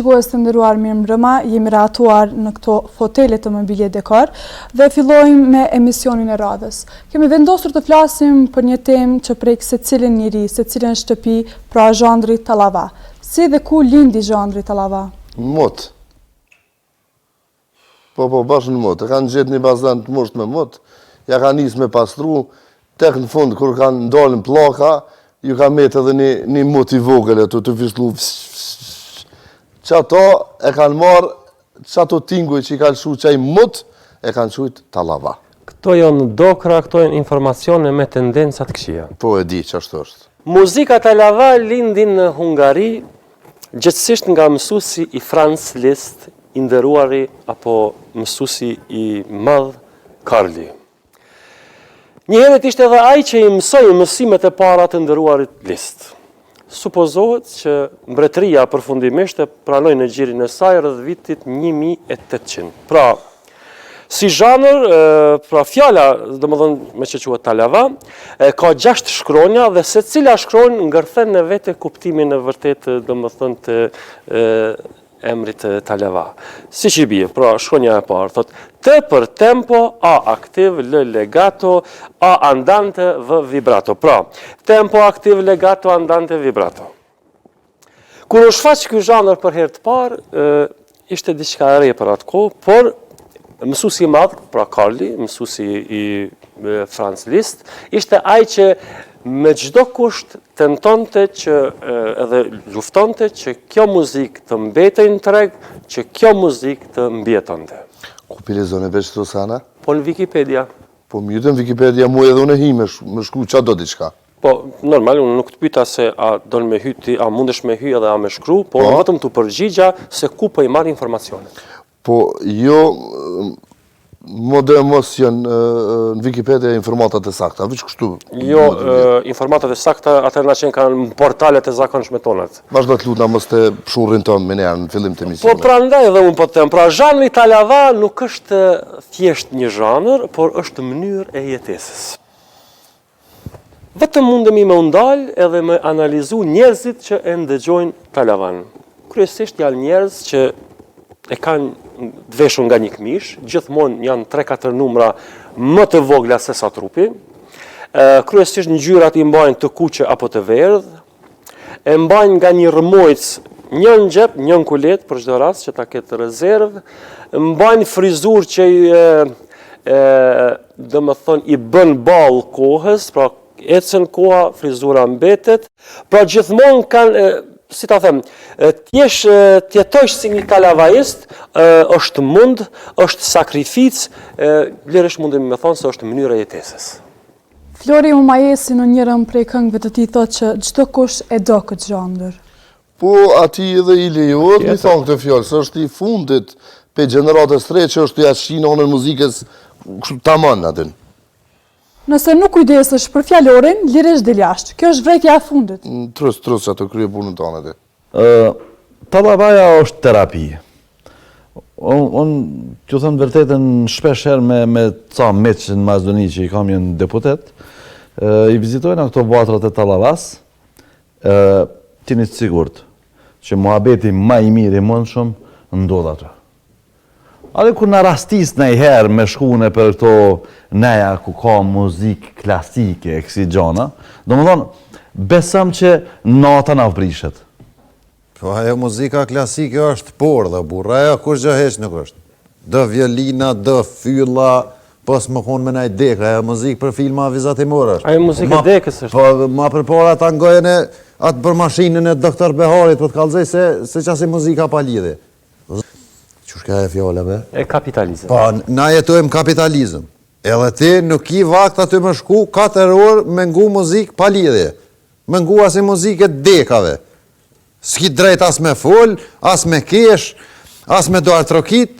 Shikues të nderuar mirëmbrëma, jemi rehatuar në këto fotele të Mobilje Dekor dhe fillojmë me emisionin e radhës. Kemi vendosur të flasim për një temë që prek secilin njeri, secilën shtëpi, pra zhanri tallava. Si dhe ku lindi zhanri tallava? Në mut. Po, po, bash në mut. E kanë gjetë një bazen të musht me mut, ja kanë nisë me pastru, tek në fund, kur kanë dalë në pllaka, ju ka metë edhe një, një mut i vogël e tu fisllu, qato e kanë marrë, qato tinguj që i kanë lshu qaj mut, e kanë qujtë tallava. Këto janë dokra, këto janë informacione me tendenca të këqija. Po e di, qashtu është. Muzika tallava lindi në Hungari, Gjegjësisht nga mësuesi i Franz Liszt, i nderuari apo mësuesi i madh Karli. Njëherët ishte edhe ai që i mësoi mësimet e para të nderuarit Liszt. Supozohet që mbretëria përfundimisht e pranoi në gjirin e saj rreth vitit 1800. Pra, Si zhanër, pra fjala, domethënë, meqë quhet tallava, ka gjashtë shkronja dhe secila shkronjë ngërthen në vete kuptimin e vërtetë, domethënë, të emrit tallava. Siç i bie, pra shkronja e parë, thotë, T për tempo, A aktiv, L legato, A andante, V vibrato. Pra, tempo aktiv, legato, andante, vibrato. Kur u shfaq ky zhanër për herë të parë, ishte diçka e re për atë kohë, por mësuesi i madh, pra Karli, mësuesi i Franz Liszt, ishte ai që me çdo kusht tentonte që edhe luftonte që kjo muzikë të mbetej në treg, që kjo muzikë të mbijetonte. Ku pi lexon veç këto sene? Po në Wikipedia. Po mirë në Wikipedia mu edhe unë hi me shkru ça do diçka. Po, normal, unë nuk të pyta se a don me hy ti, a mundesh me hy edhe a me shkru, po, po. vetëm t'u përgjigja se ku po i marr informacionet. Po, jo, mos janë në Wikipedia informatat e sakta, veç kështu. Jo, informatat e sakta, atëherë na qenkan në portalet e zakonshme tonat. Vazhdo të lutna mos të shurrin tonë me në fillim të emisionit. Po prandaj edhe unë po të them, pra zhanri tallava nuk është thjesht një zhanër, por është mënyrë e jetesës. Vetëm mundemi me u ndal edhe me analizu njerëzit që e ndëgjojnë tallavan. Kryesisht janë njerëz që e kanë të veshur nga një këmishë, gjithmonë janë 3-4 numra më të vogla se sa trupi. Kryesisht ngjyrat i mbajnë të kuqe apo të verdhë, e mbajnë nga një rrëmojcë, një në xhep, një në kuletë për çdo rast që ta ketë rezervë, mbajnë frizurë që i e, e domethënë i bën ballë kohës, pra ecën koha, frizura mbetet, pra gjithmonë kanë si ta them, të jesh të jetosh si një talavaist, është mund, është sakrificë, lirisht mundemi me thonë se është mënyrë e jetesës. Flori Mumajesi në njërën prej këngëve të tij thotë që çdokush e do këtë zhanër. Po atij edhe i lejohet me thonë këtë fjalë, se është i fundit prej gjeneratës së re që është ja shi n'anën muzikës kështu tamam aty. Nëse nuk kujdesesh për fjalorin, lirisht dil jashtë. Kjo është vërejtja e fundit. Trus, trus ato krye punën tënde ti. Tallavaja është terapi. Unë, un, t'ju them të vërtetën, shpesh herë me, me ca miq në Maqedoni që i kam janë deputet, i vizitojna këto vatrat e tallavas, t'jeni të sigurt që muhabeti ma i mirë i mundshëm ndodh aty. Edhe kur na rastis najherë me shku nëpër këto neja ku ka muzikë klasike e kësi gjana, domethonë, besëm që nata na prishet. Po ajo muzika klasike është pordhë, burra, ajo kurgjë hiç nuk është. Do violina, do fylla, po s'me konë me naj dekë, ajo muzikë për filma vizatimor është. Ajo muzikë e dekës është. Po, ma përpara ta ngojën e atë për mashinën e doktor Beharit, po të kallzoj se, se qasi muzika pa lidhje. Qysh ka e fjala, be? E kapitalizëm. Po, na jetojmë kapitalizëm. Edhe ti nuk ki vakt aty me shku 4 orë me ngu muzikë pa lidhje. Me ngu asi muzike të dekave. S'ki drejt as me fol, as me kesh, as me duartrokit.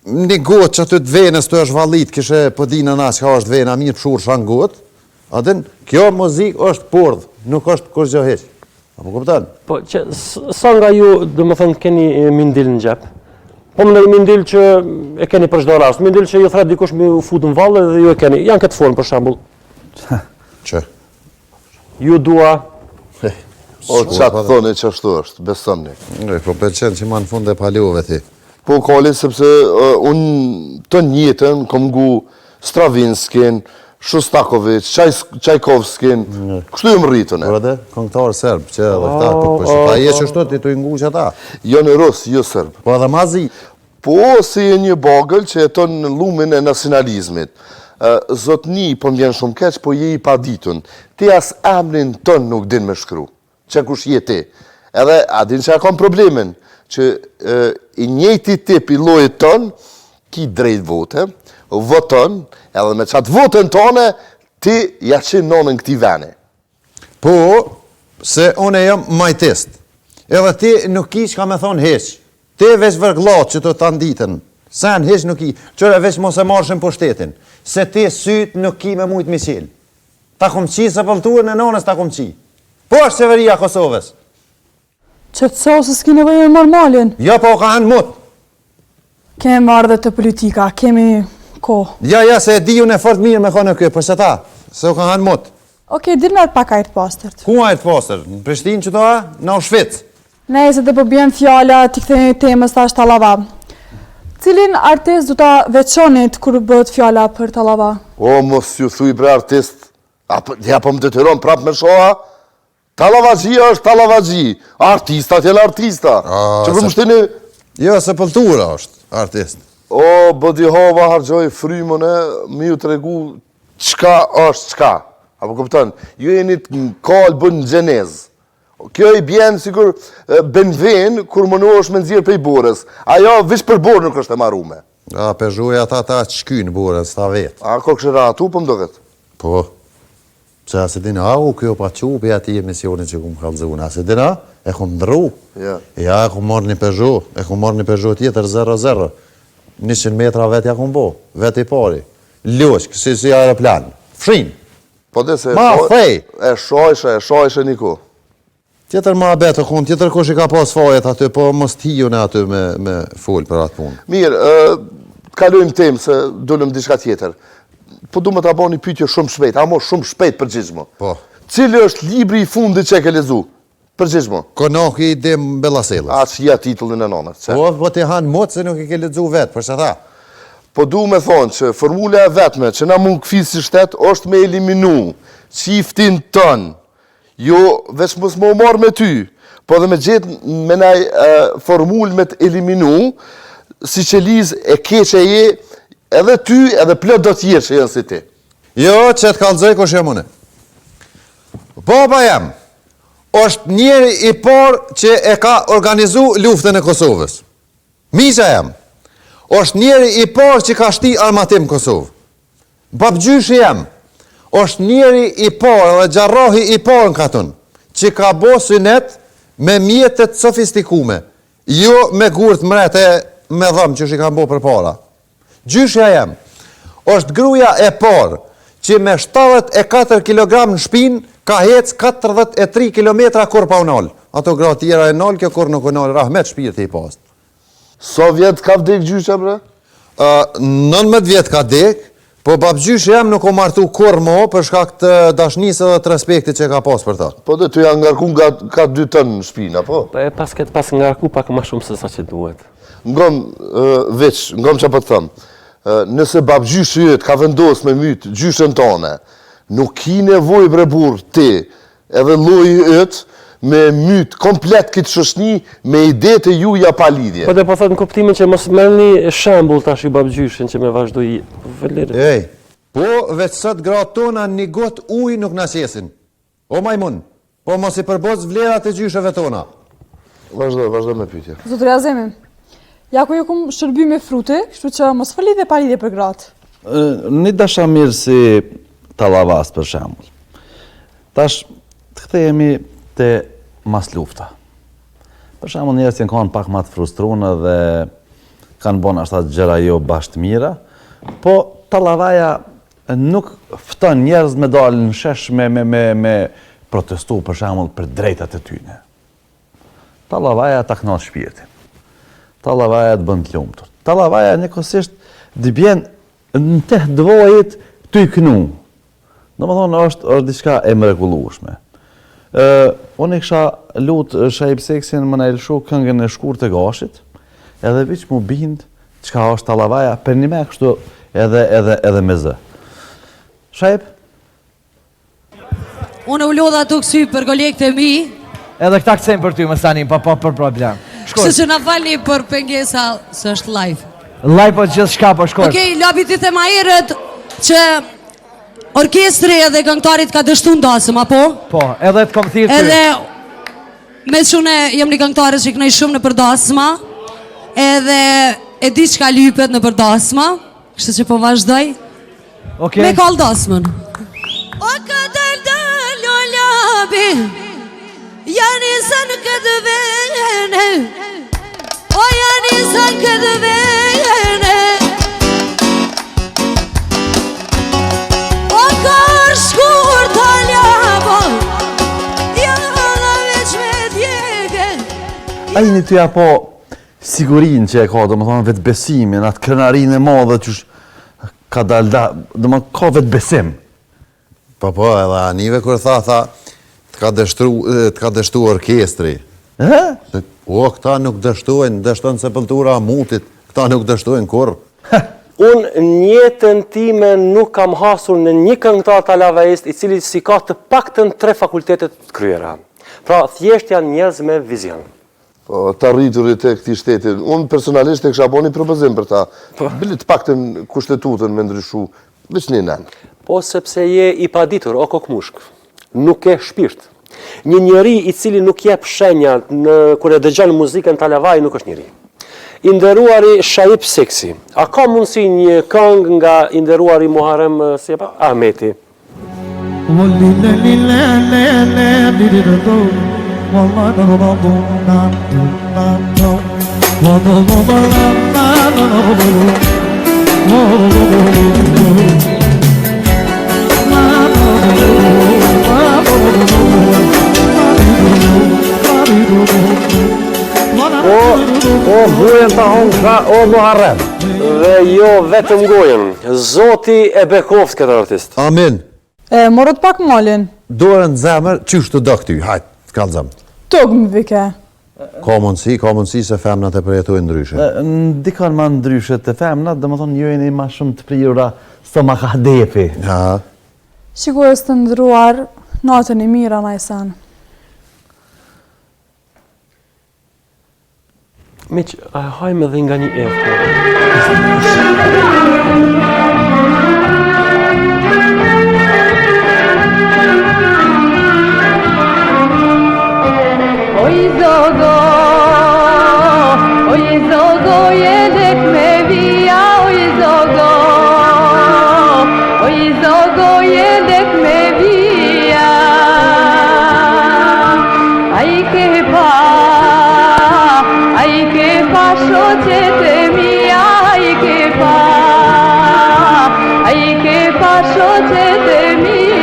Një gotë që aty të venës të është vallit, kishe po dina na çka është vena, mirë pshursha në gotë. A din, kjo muzikë është pordhë, nuk është kurgjë hiç. A po kupton? Po, që, sa nga ju, domethonë, keni mindil në xhep? Po më mindil që e keni për çdo rast, mindil që ju thret dikush me u fut në valle dhe ju e keni. Janë këtë formë, për shembull. Që? Ju dua. O, ça të thoni që ashtu është, besomni. E, po pëlqen që ma në fund e palove ti. Po, Kali, sepse unë të njëjtën, kom ngu Stravinskin, Shostakovic, Çajkovskin, kështu jom rritun. Po edhe, këngëtar serb, që edhe këta, po, po, po, pa je që shtu ti tu i ngu që ata. Jo në rus, jo serb. Po edhe mazi. Po, si je një bagël që jeton në llumin e nacionalizmit. Zotni, po më vjen shumë keq, po je i paditun. Ti as emrin tënd nuk din me shkru. Qe kush je ti. Edhe, a din që e kam problemin, që i njëjti tip i llojit tënd, ki drejt vote, voton, edhe me qatë votën tone, ti ja qin nonën këtij veni. Po, se unë jam majtist. Edhe ti nuk ki çka me thonë hiç. Ti veç vërgllat që të tanë ditën. Sen hiç nuk ki. Qyre veç mos e marrshim pushtetin. Se ti sytë nuk ki me mujtë mi qelë. Ta kom qi sepulturën e nonës ta kom qi. Po është qeveria e Kosovës. Qetësohu se s'ki nevojë me marrë malin. Jo, po ka hanë mut. Kemi marrë dhe te politika, kemi kohë. Ja, ja, se e di unë e fort mirë me konë kjo, për se ta, se u ka hanë mut. Okej, dil merr pak ajër të pastërt. Ku ajër të pastër? Në Prishtinë që to a? Në Auschwitz. Nejse dhe po bjen fjala, t'i kthehemi temës tash tallava. Cilin artist do ta veçonit kur bëhet fjala për tallava? O, mos ju thuj bre artist, a, ja po më detyron prapë me sha a? Tallavaxhia është tallavaxhi, artistat janë artista. Që për më shtini... Jo, Sepultura është artist. O, badihava harxhoj frymën e me ju tregu çka është çka. A po kupton? Ju jeni të kalbun në gjenezë. Kjo i bjen sikur BMW-n kur mundohesh me nxjerr prej borës. Ajo veç për borë nuk është e marume. A, Peugeot ata ta shkyn borën, s'ta vetë. A, ko kështë ratu, po më doket? Po. Pse a s'e din a u kjo pa çu pe atij emisionit që kum kallzu a s'e din a e kum ndrru Ja. ja e kum marr një Peugeot e kum marr një Peugeot tjetër 00 100 metra vet ja kum bo vet i pari loqk si si aeroplan fshin Po dhe se e Ma thej! e shajshe e shajshe një kohë. Tjetër muhabet o kon, tjetër kush i ka pas fajet aty, po mos të hi unë aty me me fol për atë punë. Mirë, ë të kalojmë temë se dolëm diçka tjetër. Po du me ta bo një pyetje shumë shpejt, amo shumë shpejt përgjigjmu. Po. Cili është libri i fundit që e ke lexu? Përgjigjmu. Konaku i Demë Bellasellës. A qia titullin e nanës, çe? Po, po ti han mot se nuk e ke lexu vet, për çka tha? Po du me thonë që formula e vetme që na mund kfi si shtet është me eliminu çiftin tënd Jo, veç mos me u marrë me ty, po edhe me gjetë me naj formulë me të eliminu, si qelizë e keqe je, edhe ty edhe plot do tjerë që janë si ti. Jo, që të kallzoj kush jam unë. Baba jem, është njeri i parë që e ka organizu luftën e Kosovës. Mixha jem, është njeri i parë që ka shti armatim në Kosovë. Babgjyshi jem, është njeri i parë dhe xherrahi i parë në katun, që ka bo synet me mjete të sofistikume, jo me gurë të mrehtë e me dhomë qysh i kanë bo përpara. Gjyshja jem, është gruaja e parë që me 74 kilogram në shpinë ka hec 43 kilometra kurrë pa u nalë. Ato gra tjera e nalë, kjo kurrë nuk u nalë, rahmet shpirti i pastë. Sa vjet ka vdek gjyshja bre? Ë, 19 vjet ka dek, po babgjyshi jem nuk u martu kurrë mo për shkak të dashnisë edhe të respektit që ka pas për ta. Po dhe ty janë ngarku nga ka 2 ton në shpinë, apo? Po e pas këtë pas ngarku pak ma shumë se sa që duhet. Ngom, veç, ngom që po të them. Nëse babgjyshi yt ka vendos me myt gjyshen tone, nuk ki nevojë bre burrë ti, edhe lloji yt, me myt komplet këtë shoqni me idetë e juja pa lidhje. Po dhe po thot në kuptimin që mos merrni shembull tash ju babgjyshin që me vazhdu i vëlirë. Ej, po veç sot gratë tona një gotë ujë nuk na qesin. O majmun, po mos i përboz vlerat e gjysheve tona. Vazhdo, vazhdo me pyetje. Zotëri Azemi, ja ku ju kum shërby me fruti, kështu që mos fol lidhje pa lidhje për gratë. Një dashamirë si tallavas për shembull. Tash të kthehemi te maslufta. Për shembull njerëzit janë kanë pak ma të frustruar dhe kanë bo nashta gjëra jo bash të mira, po tallavaja Nuk fton njerëz me dalë në shesh me me me me protestu për shembull për drejtat e tyne. Tallavaja ta kënaq shpirtin. Tallavaja të bën të lumtur. Tallavaja njëkohësisht të bjen në teh të vajit tuj knu. Domethonë është është diçka e mrekullueshme. Unë e kisha lut Shaip Seksin me na e lëshu këngën e Shkurte Gashit, edhe veç mu bind çka është tallavaja përnime kështu edhe edhe edhe me zë. Shaip? Unë u lodha tu kcy për kolegët e mi. Edhe këta kcejnë për ty, më tani, pa, pa për problem. Kështu që na falni për pengesa, se është live. Live po gjithçka po shkojmë. Okej, okay, Labi ti the ma herët që orkestri edhe këngëtarit ka dështu në dasëm, apo? Po, edhe të kom thirrë ty. Edhe meqë unë jam një këngëtare që kënoj shumë nëpër dasma, edhe e di çka lypet nëpër dasma, kështu që po vazhdoj. Okay. Me kall dasmën. O këtë dëlo labi, janë i zënë këtë vene, o janë i zënë këtë vene. O ka shkur të labo, janë veç me djege. A jeni ty apo sigurinë që e ka, domethonë vetëbesimin, atë krenarinë e madhe që Ka dalë da, domethonë ka vetëbesim. Po po, edhe Anive kur tha, tha, të ka dështu, të ka dështu orkestri. Ë? O, këta nuk dështojnë, dështon sepultura e mutit, këta nuk dështojnë kurrë. Unë në jetën time nuk kam hasur në një këngëtar talavaist i cili s'i ka të paktën tre fakultete të kryera. Pra, thjesht janë njerëz me vizion. Po, të arriturit e këtij shteti. Unë personalisht e kisha bo një propozim për ta. Po. Bile të paktën kushtetutën me ndryshu, veç një nen. Po, sepse je i paditur, o kokmushk. Nuk ke shpirt. Një njeri i cili nuk jep shenja në, kur e dëgjon muzikën talavai nuk është njeri. I nderuari Shaip Seksi, a ka mundësi një këngë nga i nderuari Muharrem si e pa? Ahmeti? O, o gojën ta hongta, o Muharrem. Dhe jo vetëm gojën. Zoti e bekoftë këtë artist. Amin. E morët pak malin. Dorën në zemër, qysh të do këty, hajt, të kallzom. Tog më vike. Ka mundësi, ka mundësi se femnat e përjetojnë ndryshe. Ndikon ma ndryshe te femnat, domethonë ju jeni ma shumë të prirura stomaka defi. Ha. Shikues të nderuar, natën e mirë anajsen. Miq, a hajmë edhe nga një evë? Oj zogo, oj zogo, jedek me vija, oj zogo, oj zogo, jedek me vija. Ai ke pa, ai ke pa shoqet e mia, ai ke pa, ai ke pa shoqet e mia.